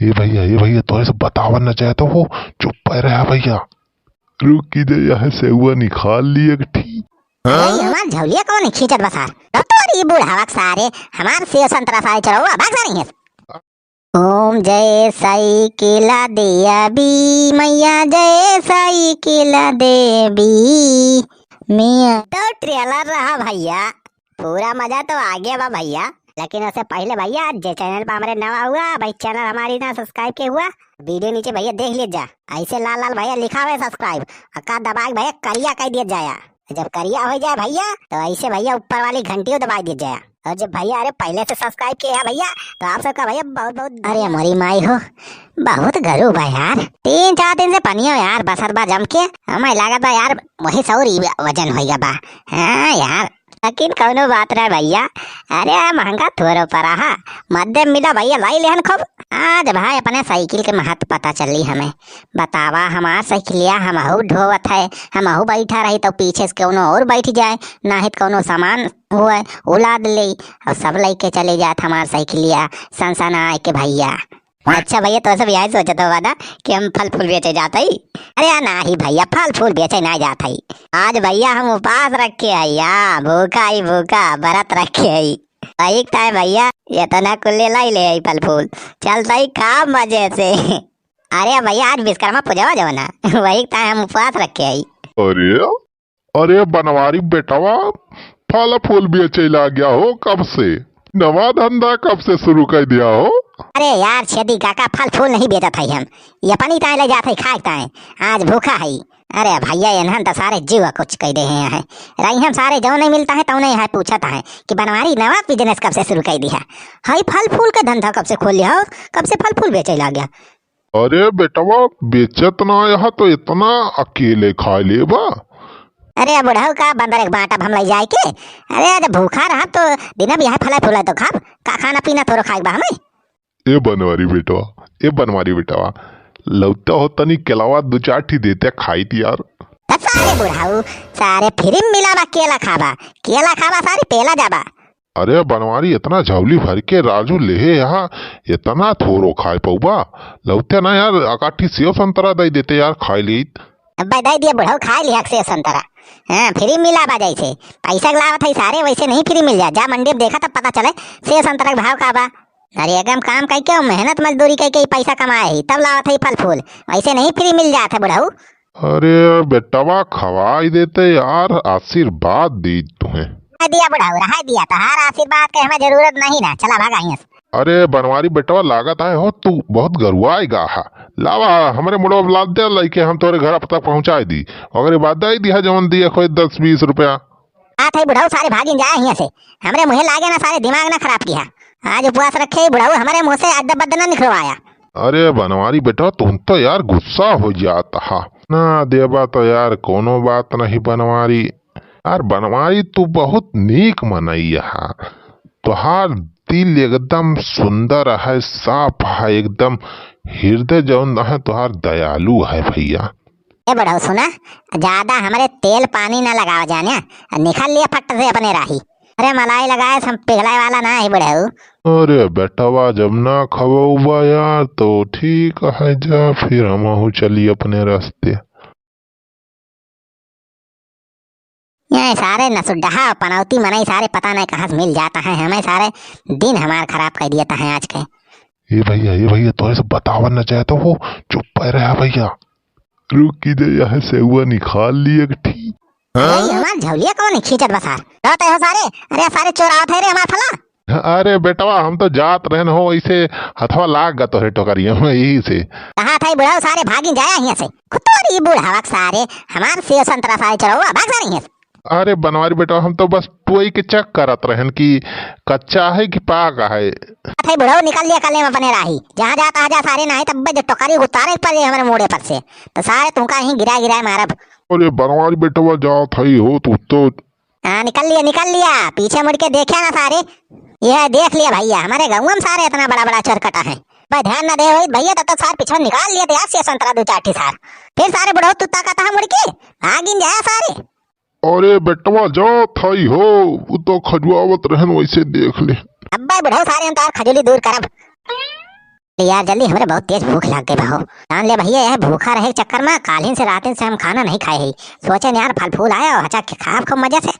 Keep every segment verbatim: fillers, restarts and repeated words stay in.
ए भइया, ए भइया, तोहे सब बतावन न चाहत हो, चुप्पे रहा भइया। रुक की दे, यह सेउआ निकाल ली एक ठी। ए, हमार झौलिया कौन है खींचत बा सार? तो तोरी बुढ़ावा के सारे, हमार सेव संतरा सारे चोरवा, भाग जा रही है। ओम जय साइकिल देवी मैया, जय साइकिल देवी मैया। तो trailer रहा भइया, पूरा मजा तो आ गया बा भइया। लेकिन उससे पहले भइया, जे channel पर हमारे नवा हुआ भाई, channel हमारी ना subscribe के हुआ, video नीचे भइया देख लीजिए जा, ऐसे लाल लाल भइया लिखा हुआ है subscribe, और का दबा के भइया करिया कर दिया जाया। जब करिया हो जाए भइया, तो ऐसे भइया ऊपर वाली घंटी दबा दिया जाया। और जब भइया, अरे, पहले से subscribe किए हैं भइया, तो आप सबका भइया बहुत बहुत अरे मोरी माई हो, बहुत गरू बा यार, तीन चार दिन से पनियो यार बसत बा जम के, हमें लागत बा यार वही सौर ई वजन होइगा बा। हाँ यार, लेकिन कौनो बात ना भइया। अरे, महंगा थोरो परा हा, मध्यम मिला भइया, लाई लेहन खूब। आज भाई अपने साइकिल के महत्व पता चली हमें। बतावा, हमार साइकिलिया हमहू ढोवत है, हमहू बैठा रही तो पीछे से कौनो और बैठ जाए, नाहीं तो कौनो सामान हुए, उलाद ले और सब लेके चले जात हमार साइकिलिया सनसनाए के भइया। अच्छा भइया, तो सब यही सोचत हो ना कि हम फल फूल बेचे जात हई? अरे यार, नाही भइया, फल फूल बेचे ना जात हई। आज भइया हम उपास रखे हई, या भूखा ही भूखा, व्रत रखे हई। वही ताय भइया, इतना कुल ले लाई ले हई फल फूल। चलत हई काम मजे से। अरे भइया, आज विश्वकर्मा पूजवा जवना, वही ताय हम उपास रखे हई। अरे, अरे बनवारी बेटवा, फल फूल बेचे लाग्या हो कब से? नवा धंधा कब से शुरू कर दिया हो? अरे यार छेदी काका, फल फूल नहीं बेचत हई हम, ये अपनी ताय ले जात हई खाए ताय। आज भूखा हई। अरे भइया, इन्हन तो सारे जीव कुछ कह दे हैं। रही हम सारे जो नहीं मिलता है तो नहीं है, पूछत है कि बनवारी नवा business कब से शुरू कर दिया? हई फल फूल के धंधा कब से खोल लिया हो? कब से फल फूल बेचे लाग्या? अरे बेटवा, बेचत ना यहाँ तो इतना अकेले खाए लेबा। अरे बुढ़ऊ, का बंदर एक बांटब हम ले जाए के? अरे, आज भूखा रहब तो दिना बिहाय फला फूला तो खाब, का खाना पीना थोड़ो खाए बा हमें। ए बनवारी बेटवा, ए बनवारी बेटवा, लौटा हो तनी केलावा दो चार ठी देते खाइत यार। त सारे बुढ़ऊ, सारे free में मिला बा, केला खाबा, केला खाबा, सारे पेला जाबा। अरे बनवारी, इतना झौली भर के राजू लेहे यहाँ, इतना थोरो खाए पउबा? लौटे ना यार, अकाठी सेव संतरा दे देते यार, खाए लीत। अब्बे दे दिया बुढ़ऊ, खाए लिहा सेव संतरा। हाँ, free मिला बा जैसे। पैसा के लावत है सारे, वैसे नहीं free मिल जा। जा मंडी में देखा तब पता चले सेव संतरा के भाव का बा। अरे एकदम काम कई के, मेहनत मजदूरी कई के पैसा कमाए ही, तब लावत है फल फूल। वैसे नहीं free मिल जात है बुढ़ऊ। अरे बेटवा, खवाई देते यार, आशीर्वाद दी तुहे। रहाय दिया बुढ़ऊ, रहाय दिया, तहार आशीर्वाद के हमें जरूरत नहीं ना, चला भागा यहाँ से। अरे बनवारी बेटवा, लागत है हो तू बहुत गरुआए गा हा। लावा, हमरे मुड़वा लाद दे लइके, हम तोरे घर तक पहुँचाए दी। ओकरे बाद दे दिहा जवन दिए कोई दस बीस रुपया। आत है बुढ़ऊ, सारे भागिन जाए हियाँ से। हमरे मुँहे लागे ना, सारे दिमाग ना खराब किहा। आज उपवास रखे ही बुढ़ऊ, हमरे मुँह से अद्द बद्द ना निकलवाया। अरे बनवारी बेटा, तुम तो यार गुस्सा हो जात हा। ना देबा तो यार कोनो बात नहीं बनवारी। यार बनवारी, तू बहुत नीक मनई हा। तोहार दिल एकदम सुंदर है, साफ है, एकदम हृदय जौन है तोहार दयालु है भइया। ए बुढ़ऊ सुना, ज्यादा हमरे तेल पानी ना लगावा जाने, निकल लिया फट से अपने राही। अरे मलाई लगाए से हम पिघलाए वाला ना है बुढ़ऊ। अरे बेटवा, जब ना खवउबा यार तो ठीक है, जा फिर हमहू चली अपने रास्ते। ये सारे नसुड्डहा पनौती मनई सारे पता नहीं कहाँ से मिल जाता है, हमें सारे दिन हमार खराब कर दिया है आज के। ए भइया, ए भइया, तोहे सब बतावन न चाहत हो, चुप्पे रहा भइया। रुक की दे, यह सेउआ निकाल ली एक ठी। ए, ये हमार झौलिया कौन है खींचत बा सार? रहते हो सारे? अरे सारे चोर आवत है रे हमार फला। अरे बेटवा, हम तो जात रहन हो, ऐसे हथवा लाग गा तोहरे टोकरिया में, यही से। कहा था बुढ़ऊ सारे भागिन जाया हियाँ से। कुतोरी बुढ़ावा के सारे, हमार सेव संतरा सारे चोरवा, भाग जा रही है। अरे बनवारी बेटवा, हम तो बस टोई के check करत रहन कि कच्चा है कि पाका है। अथे बुढ़ऊ निकल लिया कले में अपने राही, जहाँ जा तहाँ जा सारे, नहीं तब जो टोकरी उतारे पर हमरे मुड़े पर से, तो सारे तुमका ही गिरा गिरा मारब। अरे बनवारी बेटवा जात हई हो तू तो। हाँ निकल लिया, निकल लिया, पीछे मुड़ के देखिया ना सारे। यह देख लिया भइया, हमरे गउँवा में सारे इतना बड़ा बड़ा चोरकटा है। भाई ध्यान ना दे होई भइया, तब तक सारे पीछे निकाल लिया थे यार सेव संतरा दो चार ठी सार। फिर सारे बुढ़ऊ तू ताकत है मुड़ के, भागिन जाया सारे। अरे बेटवा जात हई हो, उ तो खजुआवत रहन, वैसे देख ले। अब्बे बुढ़ऊ सारे हम तोहार खजूली दूर करब। यार जल्दी, हमरे बहुत तेज भूख लाग गई बा हो। जान ले भइया, यह भूखा रहे के चक्कर मा काल्हिन से रातिन से हम खाना नहीं खाए ही। सोचे न यार, फल फूल आए और हचा के खाब खूब मजे से।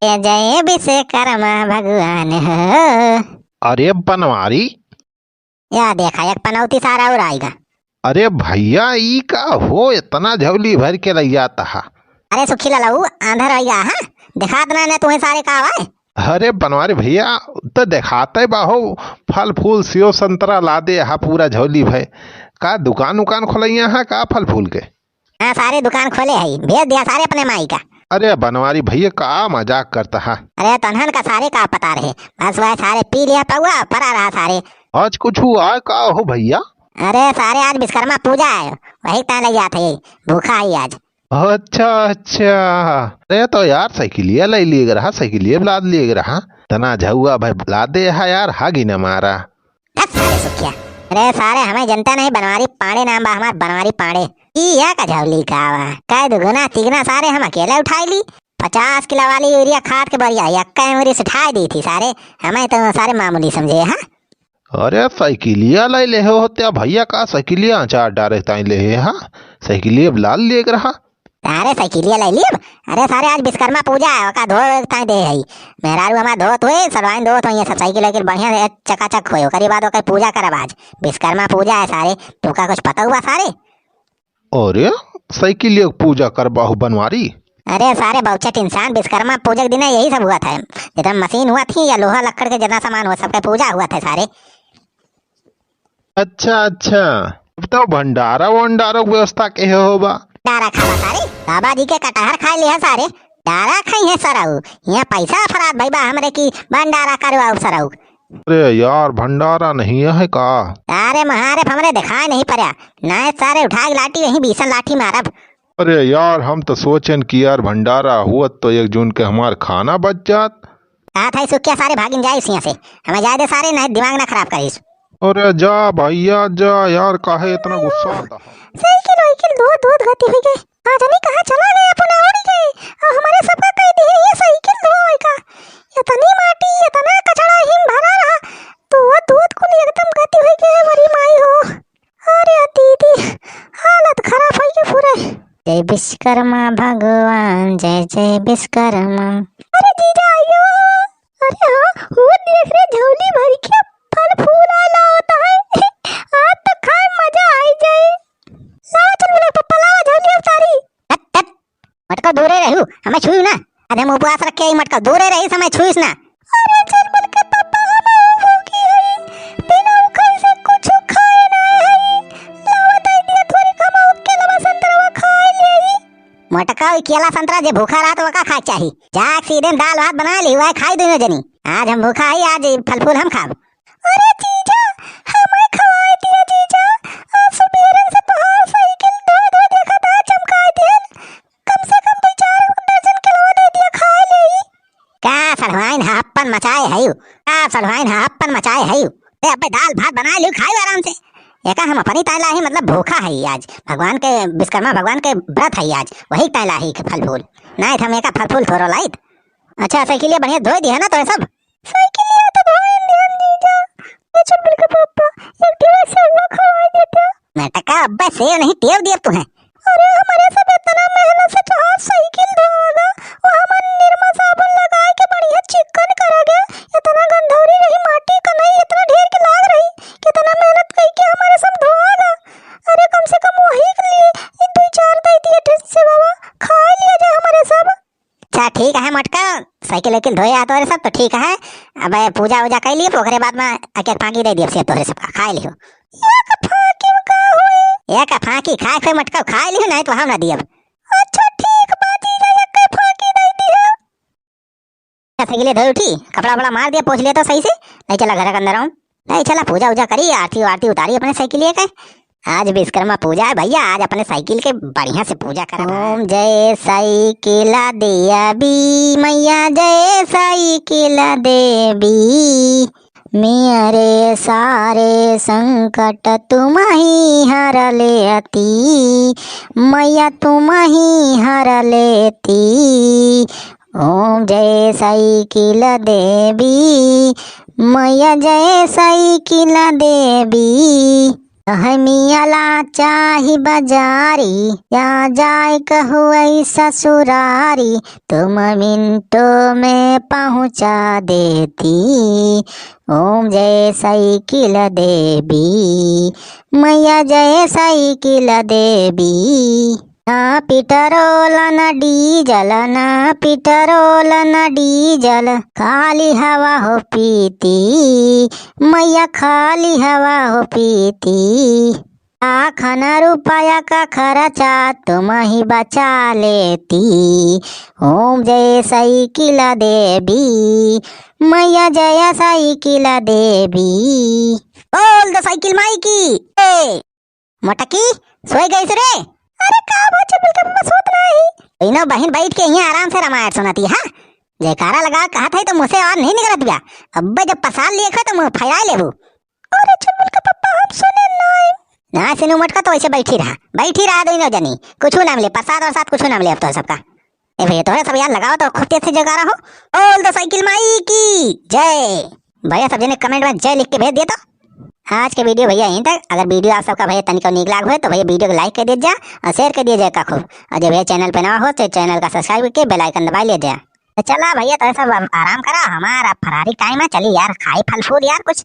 ए जय विश्वकर्मा भगवान हो। अरे बनवारी। या देखा, एक पनौती सारा और आइगा। अरे भइया, ई का हो, इतना झोली भर के लइ जाता हा? अरे सुखी ललऊ, आंधर होइ गया, हाँ? देखात ना ने तुम्हें सारे का आए? अरे बनवारी भइया, तो देखाते बाहो, फल फूल सेव संतरा लादे हा पूरा झोली भर। का दुकान उकान खोलइया हा का फल फूल के? हाँ, सारे दुकान खोले है, भेज दिया सारे अपने माई का। अरे बनवारी भइया, का मजाक करता हा? अरे तन्हन का सारे का पता रहे, बस वह सारे पी लिया पौआ, परा रहा सारे। आज कुछ हुआ है का हो भइया? अरे सारे आज विश्वकर्मा पूजा है, वही तान लइ जात है, भूखा है आज। अच्छा अच्छा। अरे तो यार साइकिलिया लइ लिए रहा, साइकिलिया लाद लिए रहा, तना झउआ भाई लादे हा यार, हागी न मारा। हट सारे सुखिया। अरे सारे हमें जनता नहीं, बनवारी पांडे नाम बा हमार, बनवारी पांडे। ई या का झौली का बा? कह दुगुना तिगुना सारे हम अकेले उठाई ली। पचास किलो वाली यूरिया खाद के बोरिया यक्का उंगली से उठाई दी थी सारे। हमें तो सारे मामूली समझे, हाँ? अरे साइकिलिया लइ ले हो त्या भइया, का साइकिलिया अचार डारे ताई ले हे, हाँ? साइकिलिया लाद लिए रहा। अरे साइकिलिया लइ लियब। अरे सारे आज विश्वकर्मा पूजा है, ओका धोए ताई दे है। मेहरारू हमार धोत हुए, सलवाइन धोत हुए, ये सब साइकिल वाइकिल बढ़िया से चकाचक होए। ओकरी बाद ओकर पूजा करब आज। विश्वकर्मा पूजा है सारे, तुका कुछ पता हुआ सारे? अरे साइकिलिया के पूजा करबा हो बनवारी? अरे सारे बहुचट इंसान, विश्वकर्मा पूजा के दिन यही सब हुआ था। जितना मशीन हुआ थी या लोहा लक्कड़ के जितना सामान हुआ, सबका पूजा हुआ था सारे। अच्छा अच्छा, अब तो भंडारा वंडारा के व्यवस्था के होबा? भंडारा खाबा सारे, बाबा जी के कटहर खाए लिया सारे। डारा खाई है सरऊ, यहाँ पैसा अफरात भई बा हमरे की भंडारा करवाओ सरऊ। अरे यार, भंडारा नहीं है का? अरे महारे, हमरे दिखाई नहीं पड़ा, नहीं सारे उठा के लाठी, यहीं बीसन लाठी मारब। अरे यार, हम तो सोचन कि यार भंडारा हुअत तो एक जून के हमार खाना बच जात। कहा था सुखिया सारे भागिन जाए इसिया से, हमें जाए दे सारे, नहीं दिमाग ना खराब करिस। अरे जा भइया जा यार, काहे इतना गुस्सा आता है? साइकिल वाइकिल धोत धोत गति होइ गए। का जानी कहाँ चला गए अपन आवड़ी गए। और हमरे सबका कह दिए ये साइकिल धोवे का। इतनी माटी, इतना कचड़ा हिम भरा रहा। धोत धोत कुल एकदम गति होइ गए, मरी माई हो। अरे दीदी, हालत खराब होइ गई पूरे। जय विश्वकर्मा भगवान, जय जय विश्वकर्मा। अरे जीजा आइयो। अरे हाँ, वो देख रे, झोली भर के फल फूल आला होता है। आज तो खाए मजा आई जाए। लावा चल बोले पप्पा, लावा झोली उतारी। हट, हट। मटका दूरे रहू, हमें छुई ना। आज हम उपवास रखे ही मटका दूरे रही, समय छुईस ना। अरे चल बोल के पप्पा, हम भूखी है, बिना उखल से कुछ खाए ना है। लावा दे दिया थोड़ी कमाओ के लावा संतरा खाए ले। मटका केला संतरा जे भूखा रहा तो वका खाए चाही। जाके सीधे दाल भात बना ली, वह खाई दोनों जनी। आज हम भूखा ही, आज फल फूल हम खाब। अरे जीजा, हमें खवाए दिया जीजा। आज सुबेरन से तोहार साइकिल धोए धोए देखा था, चमकाए दिया। कम से कम दो चार दर्जन केलवा दे दिया, खाए ले। का सढ़वाइन हापन मचाए हयू? का सढ़वाइन हापन मचाए हयू? ए, अबे दाल भात बनाए लियो, खाए आराम से। एका हम अपनी ताई लाही, मतलब भूखा है आज। भगवान के, विश्वकर्मा भगवान के व्रत है आज, वही ताई लाही के फल फूल। नहीं तो हम एका फल फूल थोड़ो लाइत। अच्छा, साइकिलिया बढ़िया धोए दिया ना तो सब? साइकिलिया तो धोए दिहन जीजा। अच्छा, बिल्कुल पापा, एक ठेला से हुआ खवाई देता। मटका अब्बे सेव नहीं, टेव दिया तू है। अरे, हमरे सब इतना मेहनत से तोहार साइकिल धोवागा, वो हमन निरमा साबुन लगाए के बढ़िया चिक्कन करागे, इतना गंधौरी रही माटी का नहीं, इतना ढेर के लाग रही, कितना मेहनत कई के हमरे सब धोवागा। अरे, कम से कम वही के लिए ई दो चार दे दिए ठीक से बाबा, खा लिया जाए हमरे सब। अच्छा, ठीक है मोटका, साइकिल वाइकिल धोए आ तोरे सब तो ठीक है। अब पूजा वूजा कर लिए, ओकरे बाद में एक एक फांकी दे दिए, सेब तोरे सब खा लियो। एक फांकी में का होई? एक फांकी खाए के मोटका खा लियो, नहीं तो हम ना दियब। अच्छा ठीक बा जीजा, एक फांकी दे दिया। साइकिल धोए उठी, कपड़ा वपड़ा मार दिया, पोंछ लिया तो सही से, नहीं चला घर के अंदर आऊं। नहीं चला, पूजा वूजा करी, आरती वारती उतारी अपने साइकिल के। आज विश्वकर्मा पूजा है भैया, आज अपने साइकिल के बढ़िया से पूजा करब। ओम जय साइकिल देवी मैया, जय साइकिल देवी। मेरे सारे संकट तुम ही हर लेती, मैया तुम ही हर लेती। ओम जय साइकिल देवी, मैया जय साइकिल देवी, कहमियाला चाही बजारी, या जाए कहुई ससुरारी, तुम मिनटों में पहुँचा देती। ओम जय साइकिल देवी, मैया जय साइकिल देवी। ना पेट्रोल ना डीजल, ना पेट्रोल ना डीजल, खाली हवा हो पीती, मैया खाली हवा हो पीती। लाखन रुपया का खर्चा तुम ही बचा लेती। ओम जय साइकिल देवी, मैया जय साइकिल देवी। बोल दो साइकिल माई की। ए मोटकी, सोए गइस रे? अरे का भा चुलबुल के पप्पा, सोत नाही। तीनों बहिन बैठ के हियाँ आराम से रामायण सुनत ही, हाँ? जयकारा लगा कहत है तो मुँह से आवाज नहीं निकलत बिया। अब्बे जब पसार लिए खा तो मुँह फैलाए लेबू। अरे चुलबुल के पप्पा, हम सुने नाही। ना सुनू मोटका तो ऐसे बैठी रहा, बैठी रहा दोनों जनी, कुछ ना मिले, प्रसाद वरसाद कुछ ना मिले अब तो सबका। ए भैया, तोहरे सब यार लगाओ तो खूब तेज से जयकारा हो। बोल दो साइकिल माई की जय। भैया सब जने comment में जय लिख के भेज दिए तो। आज के video भैया यहीं तक। अगर video आप सबका भैया तनिको नीक लाग होए तो भैया video को like कर दिए जा और share कर दिए जाए का खूब। और जो भैया channel पे नवा हो तो channel का subscribe करके bell icon दबा लिया जाए। तो चला भैया, तो सब आराम करा, हमारा फरारी time है, चली यार खाई फल फूल यार कुछ।